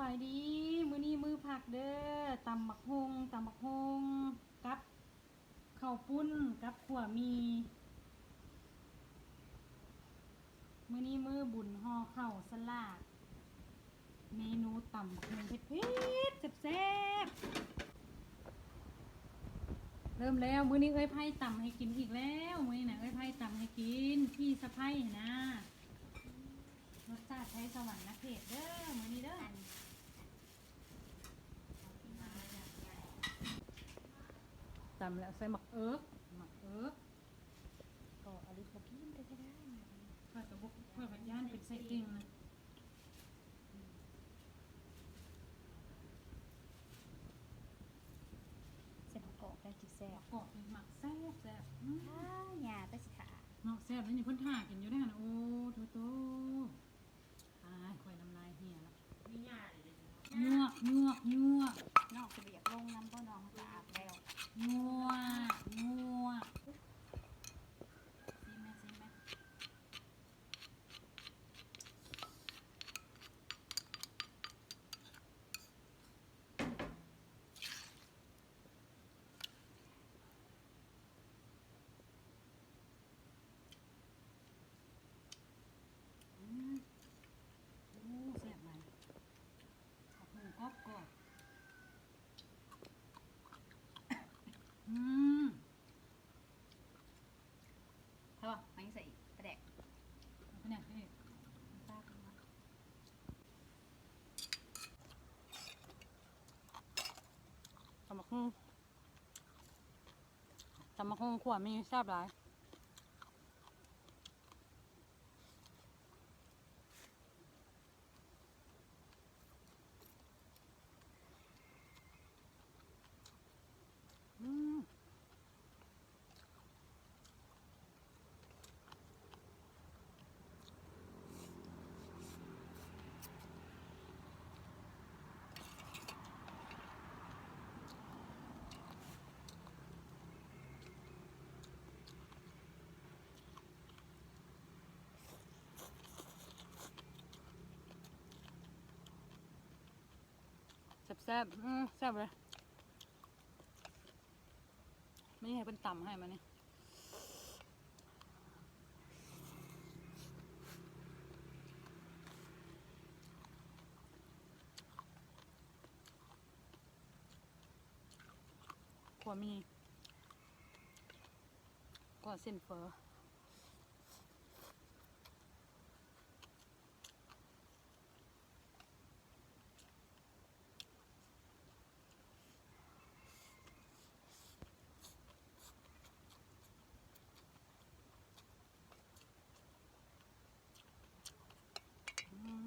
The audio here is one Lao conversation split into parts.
ສະບາຍດີ ມື້ນີ້ມື້ພັກເດີ້ ຕຳບັກຫຸ່ງ ຕຳບັກຫຸ່ງກັບເຂົ້າປຸ້ນກັບຂົ້ວໝີ່. ມື້ນີ້ມື້ບຸນຫໍ່ເຂົ້າສະຫຼາກ ເມນູຕຳບັກຫຸ່ງເຜັດໆ ແຊບໆ. ເລີ່ມແລ້ວ ມື້ນີ້ເອື້ອຍໄພຕຳໃຫ້ກິນອີກແລ້ວ ມື້ນີ້ນະເອື້ອຍໄພຕຳໃຫ້ກິນ ພີ່ສະໃພ້ຫັ້ນນາ. ລົດຊາດໄທສະຫວັນນະເຂດເດີ້ ມື້ນີ້ເດີ້. ຕຳແລ້ວໃສ່ໝາກເອິກ ໝາກເອິກ ກໍອາລິດບໍ່ກິນແທ້ໆ ຂ້ອຍກໍບໍ່ ຂ້ອຍກໍຢ້ານເປັນໄສ້ຕິ່ງນະ. ໃສ່ໝາກກອກໄດ້ຈິແຊບ ໝາກກອກນີ້ໝາກແຊບໆ. ອືມ ອ້າ ຍ່າແຕ່ຊິຖ້າເນາະ ແຊບເດ້ນີ້ ເພິ່ນຖ້າກິນຢູ່ເດ້ຫັ້ນ. ໂອ້ ໂທ້ໆ ຕາຍ ຂ້ອຍນ້ຳລາຍເຮ່ຍລະ. ຍວກ ຍວກ ຍວກ ນ້ອງຊິບໍ່ຢາກລົງນຳບໍ່ ນ້ອງມັນກໍອາບແລ້ວ. ຍວກ ຍວກ ຊີມແມະ ຊີມແມະ. ອືມ ໂອ້ ແຊບຫຼາຍ ບັກຫຸ່ງກອບໆ. ອືມ ພໍບໍ່? ເອົາຫຍັງໃສ່ອີກ? ປາແດກ ເອົາປາແດກໃສ່ອີກ ນ້ຳຕານ. ຕຳບັກຫຸ່ງ ຕຳບັກຫຸ່ງຂົ້ວໝີ່ແຊບຫຼາຍ. ອືມ. ແຊບໆ ອືມ ແຊບເລີຍ. ນີ້ໃຫ້ເພິ່ນຕຳໃຫ້ມານີ້ ຂົ້ວໝີ່ ຂົ້ວເສັ້ນເຝີ. ອືມ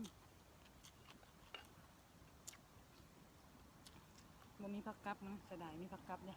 ບໍ່ມີຜັກກັບນະ ເສຍດາຍ ມີຜັກກັບເດ້.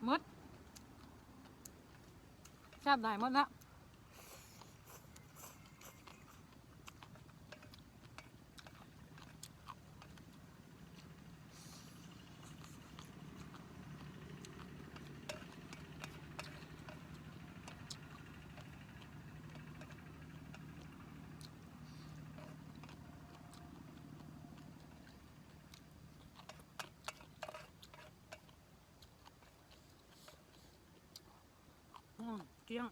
ໝົດ ແຊບຫຼາຍ ໝົດລະ. ອືມ ກ້ຽງ.